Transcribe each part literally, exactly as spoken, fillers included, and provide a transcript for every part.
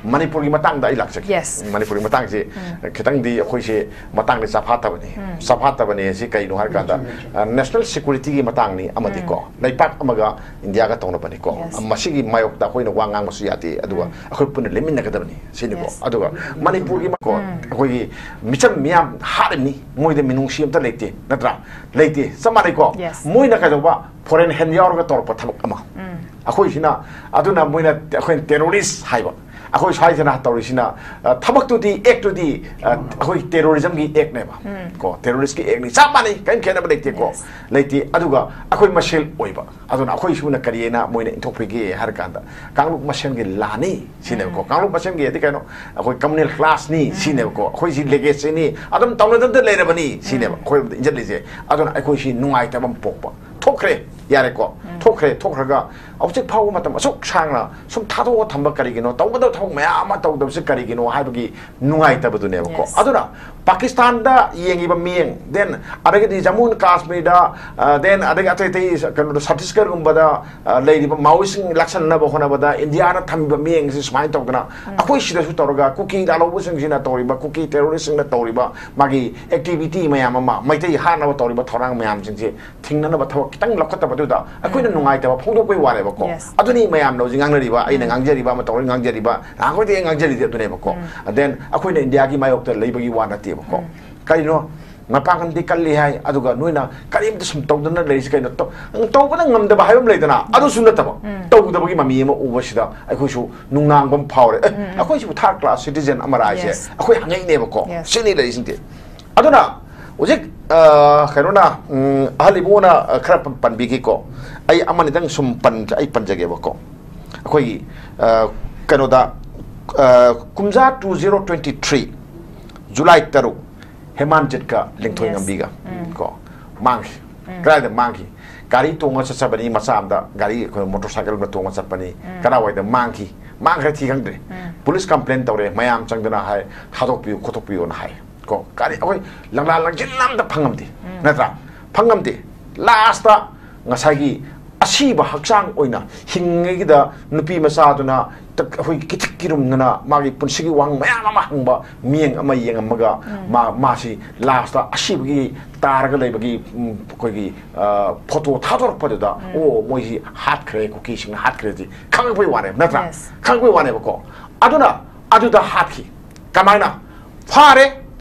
ꯃꯅꯤꯄꯨꯔꯒꯤ ꯃꯇꯥꯡꯗ ꯑꯩ ꯂꯥꯛꯆꯒꯦ꯫ Yes. ꯃꯅꯤꯄꯨꯔꯒꯤ ꯃꯇꯥꯡꯁꯤ ꯈꯤꯇꯪꯗꯤ ꯑꯩꯈꯣꯏꯁꯦ ꯃꯇꯥꯡꯗꯤ ꯆꯥꯐꯥꯠꯇꯕꯅꯤ꯫ ꯆꯥꯐꯥꯠꯇꯕꯅꯤ ꯑꯁꯤ ꯀꯩꯅꯣ ꯍꯥꯏꯔꯀꯥꯟꯗ, ꯅꯦꯁꯅꯦꯜ ꯁꯦꯀ꯭ꯌꯨꯔꯤꯇꯤꯒꯤ ꯃꯇꯥꯡꯅꯤ ꯑꯃꯗꯤꯀꯣ, ꯂꯩꯄꯥꯛ ꯑꯃꯒ ꯏꯟꯗꯤꯌꯥꯒ ꯇꯧꯅꯕꯅꯤꯀꯣ꯫ Yes. ꯃꯁꯤꯒꯤ ꯃꯥꯌꯣꯛꯇ ꯑꯩꯈꯣꯏꯅ ꯋꯥ ꯉꯥꯡꯕꯁꯨ ꯌꯥꯗꯦ, ꯑꯗꯨꯒ ꯑꯩꯈꯣꯏ ꯄꯨꯟꯅ ꯂꯦꯞꯃꯤꯟꯅꯒꯗꯕꯅꯤ ꯁꯤꯅꯤꯀꯣ꯫ Yes. ꯑꯗꯨꯒ ꯃꯅꯤꯄꯨꯔꯒꯤ ꯃꯀꯣ, ꯑꯩꯈꯣꯏꯒꯤ ꯃꯤꯆꯝ ꯃꯤꯌꯥꯝ ꯍꯥꯠꯂꯤꯕꯅꯤ, ꯃꯣꯏꯗ ꯃꯤꯅꯨꯡꯁꯤ ꯑꯝꯇ ꯂꯩꯇꯦ, ꯅꯠꯇ꯭ꯔꯥ? ꯂꯩꯇꯦ, ꯆꯞ ꯃꯥꯟꯅꯩꯀꯣ꯫ Yes. ꯃꯣꯏꯅ ꯀꯩꯗꯧꯕ, ꯐꯣꯔꯦꯟ ꯍꯦꯟ ꯌꯥꯎꯔꯒ ꯇꯧꯔꯛꯄ ꯊꯕꯛ ꯑꯃ꯫ ꯑꯩꯈꯣꯏꯁꯤꯅ, ꯑꯗꯨꯅ ꯃꯣꯏꯅ ꯑꯩꯈꯣꯏꯅ ꯇꯦꯔꯣꯔꯤꯁ ꯍꯥꯏꯕ꯫ ꯑꯩꯈꯣꯏ ꯁ꯭ꯋꯥꯏꯗꯅ ꯇꯧꯔꯤꯁꯤꯅ, ꯑ, ꯊꯕꯛꯇꯨꯗꯤ, ꯑꯦꯛꯇꯨꯗꯤ, ꯑ, ꯑꯩꯈꯣꯏ ꯇꯦꯔꯣꯔꯤꯖꯝꯒꯤ ꯑꯦꯛꯅꯦꯕ꯫ ꯀꯣ, ꯇꯦꯔꯣꯔꯤꯁꯀꯤ ꯑꯦꯛꯅꯤ, ꯆꯞ ꯃꯥꯟꯅꯩ, ꯀꯔꯤꯝ ꯈꯦꯠꯅꯕ ꯂꯩꯇꯦꯀꯣ꯫ Yes. ꯂꯩꯇꯦ꯫ ꯑꯗꯨꯒ ꯑꯩꯈꯣꯏ ꯃꯁꯦꯜ ꯑꯣꯏꯕ꯫ ꯑꯗꯨꯅ ꯑꯩꯈꯣꯏ ꯁꯨꯅ ꯀꯔꯤ ꯍꯥꯏꯅ ꯃꯣꯏꯅ ꯏꯟꯊꯣꯛꯄꯤꯒꯦ ꯍꯥꯏꯔ ꯀꯥꯟꯗ, ꯀꯥꯡꯂꯨꯞ ꯃꯁꯦꯜꯒꯤ ꯂꯥꯅꯤ ꯁꯤꯅꯦꯕꯀꯣ꯫ ꯀꯥꯡꯂꯨꯞ ꯃꯁꯦꯜꯒꯤ ꯍꯥꯏꯗꯤ ꯀꯩꯅꯣ, ꯑꯩꯈꯣꯏ ꯀꯝꯃꯨꯅꯦꯜ ꯀ꯭ꯂꯥꯁꯅꯤ ꯁꯤꯅꯦꯕꯀꯣ꯫ ꯑꯩꯈꯣꯏꯁꯤ ꯂꯦꯒꯦꯁꯤꯅꯤ, ꯑꯗꯨꯝ ꯇꯧꯅꯗꯅ ꯂꯩꯔꯕꯅꯤ ꯁꯤꯅꯦꯕ ꯑꯩꯈꯣꯏꯔꯣꯝꯗ ꯏꯟꯖꯜꯂꯤꯁꯦ꯫ ꯑꯗꯨꯅ ꯑꯩꯈꯣꯏꯁꯤ ꯅꯨꯡꯉꯥꯏꯇꯕ ꯑꯃ ꯄꯣꯛꯄ꯫ ꯊꯣꯛꯈ꯭ꯔꯦ, ꯌꯥꯔꯦꯀꯣ꯫ ꯊꯣꯛꯈ꯭ꯔꯦ, ꯊꯣꯛꯈ꯭ꯔꯒ ꯍꯧꯖꯤꯛ ꯐꯥꯎꯕ ꯃꯇꯝ ꯑꯁꯨꯛ ꯁꯥꯡꯅ ꯁꯨꯝ ꯊꯥꯗꯣꯛꯑ ꯊꯝꯕ ꯀꯔꯤꯒꯤꯅꯣ? ꯇꯧꯒꯗꯕ ꯊꯕꯛ ꯃꯌꯥꯝ ꯑꯃ ꯇꯧꯗꯕꯁꯦ ꯀꯔꯤꯒꯤꯅꯣ ꯍꯥꯏꯕꯒꯤ ꯅꯨꯡꯉꯥꯏꯇꯕꯗꯨꯅꯦꯕꯀꯣ꯫ Yes. ꯑꯗꯨꯅ ꯄꯥꯀꯤꯁꯇꯥꯟꯗ ꯌꯦꯡꯉꯤꯕ ꯃꯤꯠꯌꯦꯡ, then ꯑꯗꯒꯤꯗꯤ ꯖꯃꯨ ꯑꯦꯟ ꯀꯥꯁꯃꯤꯔꯗ, ꯑ, then ꯑꯗꯒꯤ ꯑꯇꯩ ꯑꯇꯩ ꯀꯩꯅꯣꯗ, ꯁꯠꯇꯤꯁꯒꯔꯒꯨꯝꯕꯗ, ꯑ, ꯂꯩꯔꯤꯕ ꯃꯥꯑꯣꯏꯁꯤꯡ ꯂꯥꯛꯁꯟꯅꯕ ꯍꯣꯠꯅꯕꯗ ꯏꯟꯗꯤꯌꯥꯅ ꯊꯝꯃꯤꯕ ꯃꯤꯠꯌꯦꯡꯁꯤ ꯁꯨꯃꯥꯏꯅ ꯇꯧꯗꯅ ꯑꯩꯈꯣꯏ ꯁꯤꯗꯁꯨ ꯇꯧꯔꯒ ꯀꯨꯀꯤ ꯂꯥꯜꯍꯧꯕꯁꯤꯡꯁꯤꯅ ꯇꯧꯔꯤꯕ, ꯀꯨꯀꯤ ꯇꯦꯔꯣꯔꯤꯁꯁꯤꯡꯅ ꯇꯧꯔꯤꯕ ꯃꯥꯒꯤ ꯑꯦꯛꯇꯤꯚꯤꯇꯤ ꯃꯌꯥꯝ ꯑꯃ, ꯃꯩꯇꯩ ꯍꯥꯠꯅꯕ ꯇꯧꯔꯤꯕ ꯊꯧꯔꯥꯡ ꯃꯌꯥꯝꯁꯤꯡꯁꯦ ꯊꯤꯡꯅꯅꯕ ꯊꯕꯛ ꯈꯤꯇꯪ ꯂꯧꯈꯠꯇꯕꯗꯨꯗ ꯑꯩꯈꯣꯏꯅ ꯅꯨꯡꯉꯥꯏꯇꯕ ꯐꯣꯡꯗꯣꯛꯄꯩ ꯋꯥꯅꯦꯕꯀꯣ꯫ Yes. ꯑꯗꯨꯅꯤ ꯃꯌꯥꯝꯅ ꯍꯧꯖꯤꯛ ꯉꯥꯡꯅꯔꯤꯕ, ꯑꯩꯅ ꯉꯥꯡꯖꯔꯤꯕ, ꯑꯃ ꯇꯧꯔꯤ ꯉꯥꯡꯖꯔꯤꯕ, ꯅꯍꯥꯟꯈꯣꯏꯗꯤ ꯑꯩ ꯉꯥꯡꯖꯔꯤꯗꯤ ꯑꯗꯨꯅꯦꯕꯀꯣ꯫ Then ꯑꯩꯈꯣꯏꯅ ꯏꯟꯗꯤꯌꯥꯒꯤ ꯃꯥꯌꯣꯛꯇ ꯂꯩꯕꯒꯤ ꯋꯥ ꯅꯠꯇꯦꯕꯀꯣ꯫ ꯀꯔꯤꯅꯣ? ꯃꯄꯥꯡꯒꯜꯗꯤ ꯀꯜꯂꯤ ꯍꯥꯏ, ꯑꯗꯨꯒ ꯅꯣꯏꯅ ꯀꯔꯤꯝꯇ ꯁꯨꯝ ꯇꯧꯗꯅ ꯂꯩꯔꯤꯁꯤ ꯀꯩꯅꯣ? ꯇꯧ-, ꯇꯧꯕꯅ ꯉꯝꯗꯕ ꯍꯥꯏꯕ ꯑꯃ ꯂꯩꯗꯅ, ꯑꯗꯨꯁꯨ ꯅꯠꯇꯕ, ꯇꯧꯗꯕꯒꯤ ꯃꯃꯤ ꯑꯃ ꯎꯕꯁꯤꯗ ꯑꯩꯈꯣꯏꯁꯨ ꯅꯨꯡꯅꯥꯡꯕ ꯑꯃ ꯐꯥꯎꯔꯦ꯫ ꯑꯦ, ꯑꯩꯈꯣꯏꯁꯤꯕꯨ ꯊꯥꯔꯠ ꯀ꯭ꯂꯥꯁ ꯁꯤꯇꯤꯖꯦꯟ ꯑꯃ ꯍꯥꯏꯁꯦ Yes. ꯑꯩꯈꯣꯏ ꯍꯪꯉꯛꯏꯅꯦꯕꯀꯣ꯫ Yes. ꯁꯤꯅꯤ ꯂꯩꯔꯤꯁꯤꯡꯁꯦ꯫ ꯑꯗꯨꯅ ꯍꯧꯖꯤꯛ, ꯑ, ꯀꯩꯅꯣꯅ, ꯎꯝ, ꯑꯍꯜ ꯏꯕꯨꯡꯉꯣꯅ, ꯑ, ꯈꯔ ꯄꯟ-, ꯄꯟꯕꯤꯈꯤꯀꯣ꯫ ꯑꯩ ꯑꯃꯅꯤꯗꯪ ꯁꯨꯝ ꯄꯟ-, ꯑꯩ ꯄꯟꯖꯒꯦꯕꯀꯣ꯫ ꯑꯩꯈꯣꯏꯒꯤ, ꯑ, ꯀꯩꯅꯣꯗ, ꯑ, ꯀꯨꯝꯖꯥ two zero twenty three, July ꯇꯔꯨꯛ, ꯍꯦꯃꯥꯟꯖꯤꯠꯀ ꯂꯤꯡꯊꯣꯏ Yes. ꯉꯝꯕꯤꯒ ꯀꯣ, ꯃꯥꯡꯈꯤ꯫ ꯀꯗꯥꯏꯗ ꯃꯥꯡꯈꯤ? ꯒꯥꯔꯤ ꯇꯣꯡꯉ ꯆꯠꯆꯕꯅꯤ, ꯃꯆꯥ ꯑꯃꯗ, ꯒꯥꯔꯤ, ꯑꯩꯈꯣꯏ ꯃꯣꯇꯣꯔ ꯁꯥꯏꯀꯜ ꯑꯃ ꯇꯣꯡꯉ ꯆꯠꯄꯅꯤ꯫ ꯀꯗꯥꯏꯋꯥꯏꯗ ꯃꯥꯡꯈꯤ? ꯃꯥꯡꯈ꯭ꯔꯦ, ꯊꯤ ꯈꯪꯗ꯭ꯔꯦ꯫ ꯄꯨꯂꯤꯁ ꯀꯝꯄ꯭ꯂꯦꯟ ꯇꯧꯔꯦ, ꯃꯌꯥꯝ ꯆꯪꯗꯅ ꯍꯥꯏ, ꯊꯥꯗꯣꯛꯄꯤꯌꯨ ꯈꯣꯠꯇꯣꯛꯄꯤꯌꯨꯅ ꯍꯥꯏ ꯀꯣ꯫ ꯒꯥꯔꯤ ꯑꯩꯈꯣꯏ ꯂꯪꯂꯥ ꯂꯪꯖꯤꯜ ꯑꯝꯇ ꯐꯪꯉꯝꯗꯦ, ꯅꯠꯇ꯭ꯔꯥ? ꯐꯪꯉꯝꯗꯦ꯫ ꯂꯥꯁꯇ ꯉꯁꯥꯏꯒꯤ ꯑꯁꯤꯕ ꯍꯛꯆꯥꯡ ꯑꯣꯏꯅ ꯍꯤꯡꯉꯤꯉꯩꯒꯤꯗ ꯅꯨꯄꯤ ꯃꯆꯥꯗꯨꯅ ꯇ-, ꯑꯩꯈꯣꯏꯒꯤ ꯀꯤꯊꯤꯛ ꯀꯤꯔꯨꯝꯗꯅ ꯃꯥꯒꯤ ꯄꯨꯟꯁꯤꯒꯤ ꯋꯥꯍꯪ ꯃꯌꯥꯝ ꯑꯃ ꯍꯪꯕ ꯃꯤꯠꯌꯦꯡ ꯑꯃ ꯌꯦꯡꯉꯝꯃꯒ ꯃꯥ, ꯃꯥꯁꯤ ꯂꯥꯁꯇ ꯑꯁꯤꯕꯒꯤ ꯇꯥꯔꯒ ꯂꯩꯕꯒꯤ, ꯎꯝ, ꯑꯩꯈꯣꯏꯒꯤ, ꯑ, ꯐꯣꯇꯣ ꯊꯥꯗꯣꯔꯛꯄꯗꯨꯗ, "ꯑꯣ, ꯃꯣꯏꯁꯤ ꯍꯥꯠꯈ꯭ꯔꯦ, ꯀꯨꯀꯤꯁꯤꯡꯅ ꯍꯥꯠꯈ꯭ꯔꯦ" ꯁꯤ ꯈꯪꯉꯛꯄꯩ ꯋꯥꯅꯦꯕ, ꯅꯠꯇ꯭ꯔꯥ? Yes. ꯈꯪꯉꯛꯄꯩ ꯋꯥꯅꯦꯕꯀꯣ꯫ ꯑꯗꯨꯅ ꯑꯗꯨꯗ ꯍꯥꯠꯈꯤ꯫ ꯀꯃꯥꯏꯅ? ꯐꯥꯔꯦ,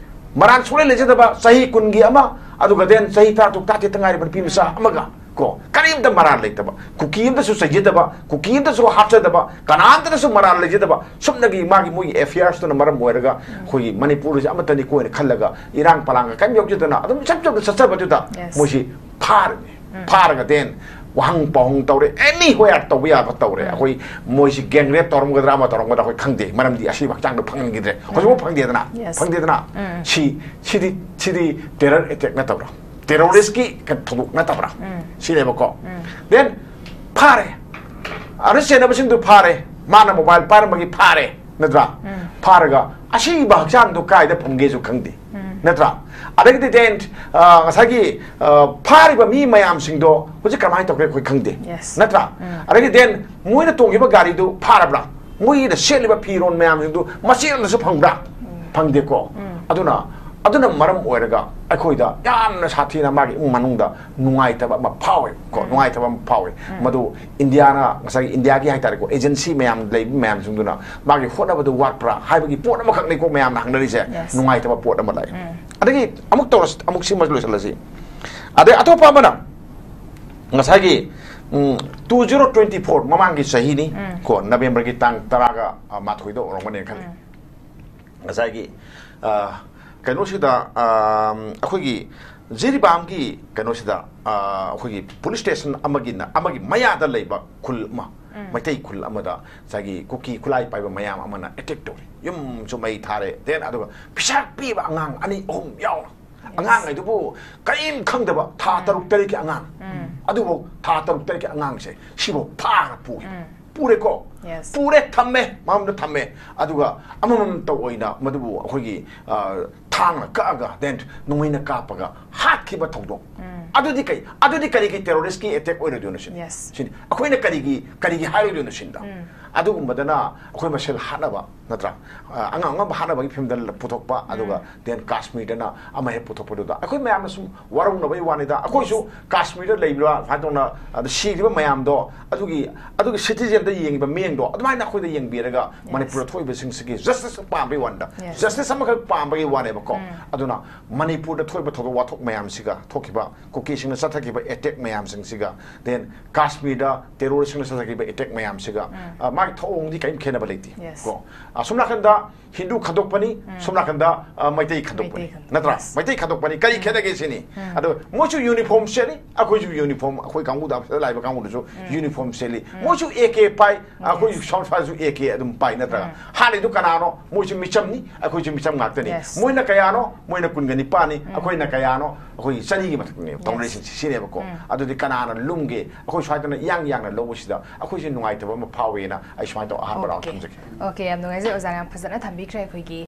ꯃꯔꯥꯜ ꯁꯨꯡꯂꯩ ꯂꯩꯖꯗꯕ ꯆꯍꯤ ꯀꯨꯟꯒꯤ ꯑꯃ, ꯑꯗꯨꯒ then ꯆꯍꯤ ꯇꯔꯥꯇꯔꯨꯛ ꯇꯔꯥꯇꯔꯦꯠꯇ ꯉꯥꯏꯔꯤꯕ ꯅꯨꯄꯤ ꯃꯆꯥ ꯑꯃꯒ, ꯀꯣ, ꯀꯔꯤꯝꯇ ꯃꯔꯥꯜ ꯂꯩꯇꯕ, ꯀꯨꯀꯤ ꯑꯃꯇꯁꯨ ꯆꯩꯖꯗꯕ, ꯀꯨꯀꯤ ꯑꯃꯇꯁꯨ ꯍꯥꯠꯆꯗꯕ, ꯀꯅꯥꯝꯇꯅꯁꯨ ꯃꯔꯥꯜ ꯂꯩꯖꯗꯕ, ꯁꯨꯞꯅꯒꯤ ꯃꯥꯒꯤ ꯃꯣꯏꯒꯤ affairsꯇꯨꯅ ꯃꯔꯝ ꯑꯣꯏꯔꯒ ꯑꯩꯈꯣꯏꯒꯤ ꯃꯅꯤꯄꯨꯔꯁꯦ ꯑꯃꯠꯇꯅꯤꯀꯣ ꯍꯥꯏꯅ ꯈꯜꯂꯒ ꯏꯔꯥꯡ ꯄꯂꯥꯡꯒ ꯀꯔꯤꯝ ꯌꯥꯎꯖꯗꯅ ꯑꯗꯨꯝ ꯏꯆꯝ ꯆꯝꯅ ꯆꯠꯆꯕꯗꯨꯗ Yes. ꯃꯣꯏꯁꯤ ꯐꯥꯔꯅꯤ꯫ ꯐꯥꯔꯒ then ꯋꯥꯍꯪ ꯄꯥꯎꯍꯪ ꯇꯧꯔꯦ, anywhere ꯇꯧꯕ ꯌꯥꯕ ꯇꯧꯔꯦ꯫ ꯑꯩꯈꯣꯏ ꯃꯣꯏꯁꯤ gang rape ꯇꯧꯔꯝꯒꯗ꯭ꯔꯥ ꯑꯃ ꯇꯧꯔꯝꯒꯗ꯭ꯔꯥ ꯑꯩꯈꯣꯏ ꯈꯪꯗꯦ, ꯃꯔꯝꯗꯤ ꯑꯁꯤꯕ ꯍꯛꯆꯥꯡꯗꯣ ꯐꯪꯍꯟꯈꯤꯗ꯭ꯔꯦ꯫ ꯍꯧꯖꯤꯛꯐꯥꯎ ꯐꯪꯗꯦꯗꯅ, Yes. ꯐꯪꯗꯦꯗꯅ꯫ ꯁꯤ, ꯁꯤꯗꯤ, ꯁꯤꯗꯤ terror attack ꯅꯠꯇꯕ꯭ꯔꯥ? Terroristꯀꯤ ꯊꯧꯗꯣꯛ ꯅꯠꯇꯕ꯭ꯔꯥ? ꯁꯤꯅꯦꯕꯀꯣ꯫ Then ꯐꯥꯔꯦ, ꯑꯥꯔ ꯑꯦꯁ ꯁꯦꯟꯅꯕꯁꯤꯡꯗꯨ ꯐꯥꯔꯦ, ꯃꯥꯅ mobile ꯄꯥꯏꯔꯝꯕꯒꯤ ꯐꯥꯔꯦ, ꯅꯠꯇ꯭ꯔꯥ? ꯐꯥꯔꯒ ꯑꯁꯤꯕ ꯍꯛꯆꯥꯡꯗꯣ ꯀꯥꯏꯗ ꯐꯪꯒꯦꯁꯨ ꯈꯪꯗꯦ, ꯅꯠꯇ꯭ꯔꯥ? ꯑꯗꯒꯤꯗꯤ then, ꯑ, ꯉꯁꯥꯏꯒꯤ, ꯑ, ꯐꯥꯔꯤꯕ ꯃꯤ ꯃꯌꯥꯝꯁꯤꯡꯗꯣ ꯍꯧꯖꯤꯛ ꯀꯃꯥꯏꯅ ꯇꯧꯈ꯭ꯔꯦ ꯑꯩꯈꯣꯏ ꯈꯪꯗꯦ, Yes. ꯅꯠꯇ꯭ꯔꯥ? ꯑꯗꯒꯤ then ꯃꯣꯏꯅ ꯇꯣꯡꯉꯤꯕ ꯒꯥꯔꯤꯗꯨ ꯐꯥꯔꯕ꯭ꯔꯥ? ꯃꯣꯏꯅ ꯁꯦꯠꯂꯤꯕ ꯐꯤꯔꯣꯜ ꯃꯌꯥꯝꯁꯤꯡꯗꯨ ꯃꯆꯦꯠ ꯑꯃꯗꯁꯨ ꯐꯪꯕ꯭ꯔꯥ? ꯐꯪꯗꯦꯀꯣ꯫ ꯑꯗꯨꯅ, ꯑꯗꯨꯅ ꯃꯔꯝ ꯑꯣꯏꯔꯒ ꯑꯩꯈꯣꯏꯗ ꯌꯥꯝꯅ ꯁꯥꯊꯤꯅ ꯃꯥꯒꯤ ꯏꯃꯨꯡ ꯃꯅꯨꯡꯗ ꯅꯨꯡꯉꯥꯏꯇꯕ ꯑꯃ ꯐꯥꯎꯋꯦ ꯀꯣ, ꯅꯨꯡꯉꯥꯏꯇꯕ ꯑꯃ ꯐꯥꯎꯋꯦ꯫ ꯃꯗꯨ ꯏꯟꯗꯤꯌꯥꯅ, ꯉꯁꯥꯏꯒꯤ ꯏꯟꯗꯤꯌꯥꯒꯤ ꯍꯥꯏꯇꯥꯔꯦꯀꯣ, agency ꯃꯌꯥꯝ ꯂꯩꯕ ꯃꯌꯥꯝꯁꯤꯡꯗꯨꯅ ꯃꯥꯒꯤ ꯍꯣꯠꯅꯕꯗꯨ ꯋꯥꯠꯄ꯭ꯔꯥ ꯍꯥꯏꯕꯒꯤ ꯄꯣꯠ ꯑꯃꯈꯛꯅꯤꯀꯣ ꯃꯌꯥꯝꯅ ꯍꯪꯅꯔꯤꯁꯦ꯫ Yes. ꯅꯨꯡꯉꯥꯏꯇꯕ ꯄꯣꯠ ꯑꯃ ꯂꯥꯛꯑꯦ꯫ ꯑꯗꯒꯤ ꯑꯃꯨꯛ ꯇꯧꯔꯁꯤ, ꯑꯃꯨꯛ ꯁꯤꯃꯁꯨ ꯂꯣꯏꯁꯤꯜꯂꯁꯤ꯫ ꯑꯗꯩ ꯑꯇꯣꯞꯄ ꯑꯃꯅ ꯉꯁꯥꯏꯒꯤ, ꯎꯝ, two zero twenty four, ꯃꯃꯥꯡꯒꯤ ꯆꯍꯤꯅꯤ ꯀꯣ, ꯅꯕꯦꯝꯕꯔꯒꯤ ꯇꯥꯡ ꯇꯔꯥꯒ, ꯑ, ꯃꯥꯊꯣꯏꯗ ꯑꯣꯏꯔꯝꯒꯅꯦꯅ ꯈꯜꯂꯤ꯫ ꯉꯁꯥꯏꯒꯤ, ꯑ, ꯀꯩꯅꯣꯁꯤꯗ, ꯑ, ꯑꯩꯈꯣꯏꯒꯤ ꯖꯤꯔꯤꯕꯥꯝꯒꯤ ꯀꯩꯅꯣꯁꯤꯗ, ꯑ, ꯑꯩꯈꯣꯏꯒꯤ police station ꯑꯃꯒꯤꯅ, ꯑꯃꯒꯤ ꯃꯌꯥꯗ ꯂꯩꯕ ꯈꯨꯜ ꯑꯃ, ꯃꯩꯇꯩ ꯈꯨꯜ ꯑꯃꯗ ꯉꯁꯥꯏꯒꯤ ꯀꯨꯀꯤ ꯈꯨꯠꯂꯥꯏ ꯄꯥꯏꯕ ꯃꯌꯥꯝ ꯑꯃꯅ attack ꯇꯧꯔꯤ꯫ ꯌꯨꯝꯁꯨ ꯃꯩ ꯊꯥꯔꯦ, then ꯑꯗꯨꯒ ꯄꯤꯁꯥꯛ ꯄꯤꯕ ꯑꯉꯥꯡ ꯑꯅꯤ ꯑꯍꯨꯝ ꯌꯥꯎꯅ, ꯑꯉꯥꯡ ꯍꯥꯏꯗꯨꯕꯨ ꯀꯔꯤꯝ ꯈꯪꯗꯕ ꯊꯥ ꯇꯔꯨꯛ ꯇꯔꯦꯠꯀꯤ ꯑꯉꯥꯡ, ꯑꯗꯨꯕꯨ ꯊꯥ ꯇꯔꯨꯛ ꯇꯔꯦꯠꯀꯤ ꯑꯉꯥꯡꯁꯦ ꯁꯤꯕꯨ ꯐꯥꯔ ꯄꯨꯈꯤꯕ꯫ ꯄꯨꯔꯦꯀꯣ꯫ Yes. ꯄꯨꯔꯦ, ꯊꯝꯃꯦ, ꯃꯐꯝꯗ ꯊꯝꯃꯦ꯫ ꯑꯗꯨꯒ ꯑꯃꯃꯝꯇ ꯑꯣꯏꯅ ꯃꯗꯨꯕꯨ ꯑꯩꯈꯣꯏꯒꯤ, ꯑ, ꯊꯥꯡꯅ ꯀꯛꯑꯒ, then ꯅꯣꯡꯃꯩꯅ ꯀꯥꯞꯄꯒ ꯍꯥꯠꯈꯤꯕ ꯊꯧꯗꯣꯛ꯫ ꯑꯗꯨꯗꯤ ꯀꯩ? ꯑꯗꯨꯗꯤ ꯀꯔꯤꯒꯤ terrorist ꯀꯤ attack ꯑꯣꯏꯔꯣꯏꯗꯣꯏꯅꯣ ꯁꯤꯅꯤ? Yes. ꯁꯤꯅꯤ꯫ ꯑꯩꯈꯣꯏꯅ ꯀꯔꯤꯒꯤ, ꯀꯔꯤꯒꯤ ꯍꯥꯏꯔꯣꯏꯗꯣꯏꯅꯣ ꯁꯤꯅꯤꯗ? ꯑꯗꯨꯒꯨꯝꯕꯗꯅ ꯑꯩꯈꯣꯏ ꯃꯁꯦꯜ ꯍꯥꯠꯅꯕ, ꯅꯠꯇ꯭ꯔꯥ? ꯑ, ꯑꯉꯝ ꯑꯉꯝꯕ ꯍꯥꯠꯅꯕꯒꯤ ꯐꯤꯕꯝꯗ ꯄꯨꯊꯣꯛꯄ, ꯑꯗꯨꯒ then ꯀꯥꯁꯃꯤꯔꯗꯅ ꯑꯃ ꯍꯦꯛ ꯄꯨꯊꯣꯛꯄꯗꯨꯗ ꯑꯩꯈꯣꯏ ꯃꯌꯥꯝꯅ ꯁꯨꯝ ꯋꯥꯔꯧꯅꯕꯒꯤ ꯋꯥꯅꯤꯗ꯫ ꯑꯩꯈꯣꯏꯁꯨ ꯀꯥꯁꯃꯤꯔꯗ ꯂꯩꯕ, ꯁꯨꯃꯥꯏꯅ ꯇꯧꯅ, ꯑꯗ ꯁꯤꯔꯤꯕ ꯃꯌꯥꯝꯗꯣ, ꯑꯗꯨꯒꯤ, ꯑꯗꯨꯒꯤ citizen ꯗ ꯌꯦꯡꯉꯤꯕ ꯃꯤꯠꯌꯦꯡꯗꯣ ꯑꯗꯨꯃꯥꯏꯅ ꯑꯩꯈꯣꯏꯗ ꯌꯦꯡꯕꯤꯔꯒ ꯃꯅꯤꯄꯨꯔꯗ ꯊꯣꯛꯏꯕꯁꯤꯡꯁꯤꯒꯤ justice ꯄꯥꯝꯕꯒꯤ ꯋꯥꯅꯤꯗ꯫ Yes. Justice ꯑꯃꯈꯛ ꯄꯥꯝꯕꯒꯤ ꯋꯥꯅꯦꯕꯀꯣ꯫ ꯑꯗꯨꯅ ꯃꯅꯤꯄꯨꯔꯗ ꯊꯣꯛꯏꯕ ꯊꯧꯗꯣꯛ ꯋꯥꯊꯣꯛ ꯃꯌꯥꯝꯁꯤꯒ, ꯊꯣꯛꯈꯤꯕ ꯀꯨꯀꯤꯁꯤꯡꯅ ꯆꯠꯊꯈꯤꯕ attack ꯃꯌꯥꯝꯁꯤꯡꯁꯤꯒ, then ꯀꯥꯁꯃꯤꯔꯗ terrorist ꯁꯤꯡꯅ ꯆꯠꯊꯈꯤꯕ attack ꯃꯌꯥꯝꯁꯤꯒ, ꯑ, ꯃꯥꯒꯤ ꯊꯧꯑꯣꯡꯗꯤ ꯀꯔꯤꯝ ꯈꯦꯠꯅꯕ ꯂꯩꯇꯦ꯫ Yes. ꯀꯣ? ꯑ, ꯁꯣꯝ ꯅꯥꯀꯟꯗ ꯍꯤꯟꯗꯨ ꯈꯟꯗꯣꯛꯄꯅꯤ, ꯁꯣꯝ ꯅꯥꯀꯟꯗ, ꯑ, ꯃꯩꯇꯩ ꯈꯟꯗꯣꯛꯄꯅꯤ꯫ ꯃꯩꯇꯩ ꯈꯟꯗꯣꯛꯄꯅꯤ꯫ ꯅꯠꯇ꯭ꯔꯥ? Yes. ꯃꯩꯇꯩ ꯈꯟꯗꯣꯛꯄꯅꯤ꯫ ꯀꯔꯤ ꯈꯦꯠꯅꯒꯦ ꯁꯤꯅꯤ꯫ ꯑꯗꯣ ꯃꯣꯏꯁꯨ uniform ꯁꯦꯠꯂꯤ, ꯑꯩꯈꯣꯏꯁꯨ uniform, ꯑꯩꯈꯣꯏ ꯀꯥꯡꯕꯨꯗ ꯑꯐꯤꯁꯇ ꯂꯥꯛꯏꯕ ꯀꯥꯡꯕꯨꯗꯨꯁꯨ uniform ꯁꯦꯠꯂꯤ꯫ ꯃꯣꯏꯁꯨ A K ꯄꯥꯏ, ꯑꯩꯈꯣꯏꯁꯨ ꯁꯣꯝ ꯁ꯭ꯋꯥꯏꯁꯨ A K ꯑꯗꯨꯝ ꯄꯥꯏ, ꯅꯠꯇ꯭ꯔꯒ? ꯍꯥꯠꯂꯤꯗꯨ ꯀꯅꯥꯅꯣ? ꯃꯣꯏꯁꯨ ꯃꯤꯆꯝꯅꯤ, ꯑꯩꯈꯣꯏꯁꯨ ꯃꯤꯆꯝ ꯉꯥꯛꯇꯅꯤ꯫ Yes. ꯃꯣꯏꯅ ꯀꯌꯥꯅꯣ? ꯃꯣꯏꯅ ꯀꯨꯟꯒ ꯅꯤꯄꯥꯟꯅꯤ, ꯑꯩꯈꯣꯏꯅ ꯀꯌꯥꯅꯣ? ꯑꯩꯈꯣꯏꯒꯤ ꯆꯅꯤꯒꯤ ꯃꯊꯛꯇꯅꯦꯕ ꯇꯧꯅꯔꯤꯁꯤꯡꯁꯤ, ꯁꯤꯅꯦꯕꯀꯣ꯫ ꯑꯗꯨꯗꯤ ꯀꯅꯥꯅ ꯂꯨꯝꯒꯦ? ꯑꯩꯈꯣꯏ ꯁ꯭ꯋꯥꯏꯗꯅ ꯏꯌꯥꯡ ꯌꯥꯡꯅ ꯂꯧꯕꯁꯤꯗ ꯑꯩꯈꯣꯏꯁꯦ ꯅꯨꯡꯉꯥꯏꯇꯕ ꯑꯃ ꯐꯥꯎꯋꯦꯅ ꯑꯩ ꯁꯨꯃꯥꯏꯅ ꯇꯧ ꯑꯍꯥꯟꯕ round Okay. ꯊꯝꯖꯒꯦ꯫ Okay, ꯌꯥꯝ ꯅꯨꯡꯉꯥꯏꯖꯩ ꯑꯣꯖꯥꯅ ꯌꯥꯝ ꯐꯖꯅ ꯊꯝꯕꯤꯈ꯭ꯔꯦ ꯑꯩꯈꯣꯏꯒꯤ